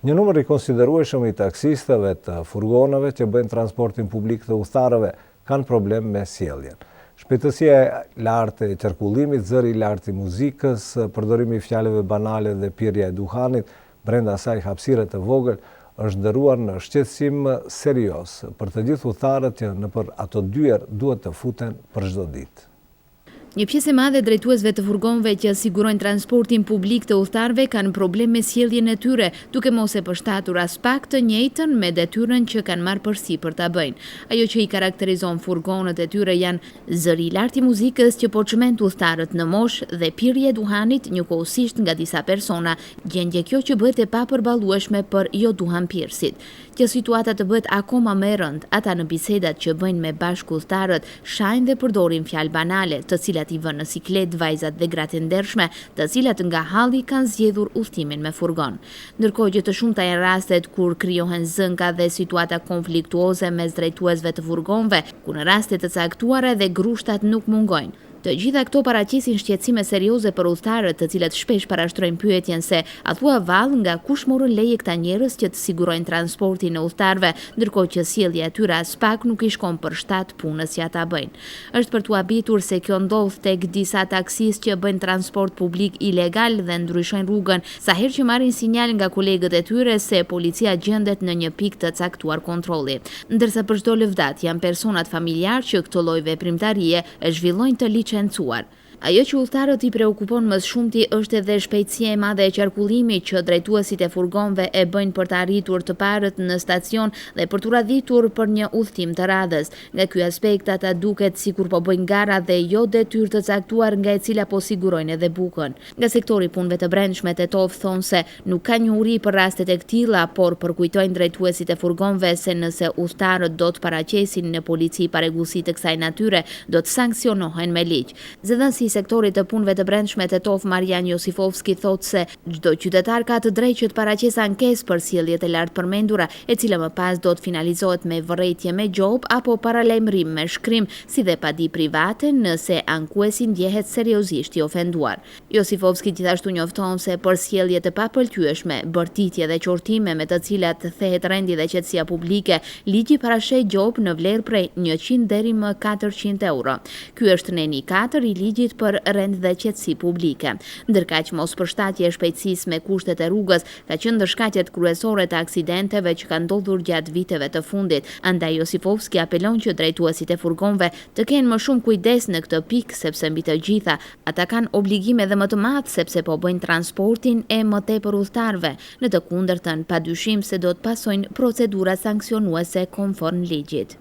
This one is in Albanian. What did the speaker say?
Një numër i konsiderueshëm i taksistëve të furgonëve që bëjnë transportin publik të udhëtarëve kanë problem me sjelljen. Shpejtësia e lartë e qarkullimit, zëri i lartë i muzikës, përdorimi i fjalëve banale dhe pirja e duhanit brenda asaj hapësire të vogël është shndërruar në shqetësim serioz për të gjithë udhëtarët që nëpër ato dyer duhet të futen për çdo ditë. Një pjesë e madhe e drejtuesve të furgonëve që sigurojnë transportin publik të udhëtarëve kanë problem me sjelljen e tyre, duke mos e përshtatur aspak të njëjtën me detyrën që kanë marrë përsipër ta bëjnë. Ajo që i karakterizon furgonët e tyre janë zëri i lartë i muzikës që po çmend udhëtarët në moshë dhe pirja e duhanit njëkohësisht nga disa persona, gjendje kjo që bëhet e papërballueshme për joduhanpirësit. Që situata të bëhet akoma më e rëndë, ata në bisedat që bëjnë me bashkudhëtarët, shajnë dhe përdorin fjalë banale, të cilat i vënë në siklet vajzat dhe gratë e ndershme, të cilat nga halli kanë zgjedhur udhëtimin me furgon. Ndërkohë që të shumta janë rastet kur krijohen zënka dhe situata konfliktuoze mes drejtuesve të furgonëve, ku në raste të caktuara edhe grushtat nuk mungojnë. Të gjitha këto paraqesin shqetësime serioze për udhëtarët, të cilët shpesh parashtrojnë pyetjen se, a thua vallë nga kush morën leje këta njerëz që të sigurojnë transportin e udhëtarëve, ndërkohë që sjellja e tyre aspak nuk i shkon për shtat punës që ata bëjnë. Është për t'u habitur se kjo ndodh tek disa taksistë që bëjnë transport publik ilegal dhe ndryshojnë rrugën sa herë që marrin sinjal nga kolegët e tyre se policia gjendet në një pikë të caktuar kontrolli. Ndërsa për çdo lëvdatë janë personat familjarë që këtë lloj veprimtarie e zhvillojnë të licencuar. Ajo që udhëtarët i preokupon më së shumti është edhe shpejtësia e madhe e qarkullimit që drejtuesit e furgonëve e bëjnë për të arritur të parët në stacion dhe për t'u radhitur për një udhëtim të radhës. Nga ky aspekt ata duket sikur po bëjnë gara dhe jo detyrë të caktuar nga e cila po sigurojnë edhe bukën. Nga sektori i punëve të brendshme Tetovë thonë se nuk ka njohuri për rastet e këtilla, por përkujtojnë drejtuesit e furgonëve se nëse udhëtarët do të paraqesin në polici parregullsi të kësaj natyre, do të sanksionohen me ligj. Zëdhënësi i sektorit të punëve të brendshme Tetovë Marjan Josifovski thotë se çdo qytetar ka të drejtë që të paraqesë ankesë për sjelljet e lartpërmendura, e cila më pas do të finalizohet me vërejtje me gjobë apo paralajmërim me shkrim, si dhe padi private nëse ankuesi ndjehet seriozisht i ofenduar. Josifovski gjithashtu njofton se për sjellje të papëlqyeshme, bërtitje dhe qortime me të cilat thehet rendi dhe qetësia publike, ligji parasheh gjobë në vlerë prej 100 deri më 400 euro. Ky është neni 4 i ligjit për rend dhe qetësi publike. Ndërkaq mospërshtatja e shpejtësisë me kushtet e rrugës ka qenë ndër shkaqet kryesore të aksidenteve që kanë ndodhur gjatë viteve të fundit, andaj Josifovski apelon që drejtuesit e furgonëve të kenë më shumë kujdes në këtë pikë sepse mbi të gjitha ata kanë obligim edhe më të madh sepse po bëjnë transportin e më tepër udhëtarëve, në të kundërtën padyshim se do të pasojnë procedura sanksionuese konform ligjit.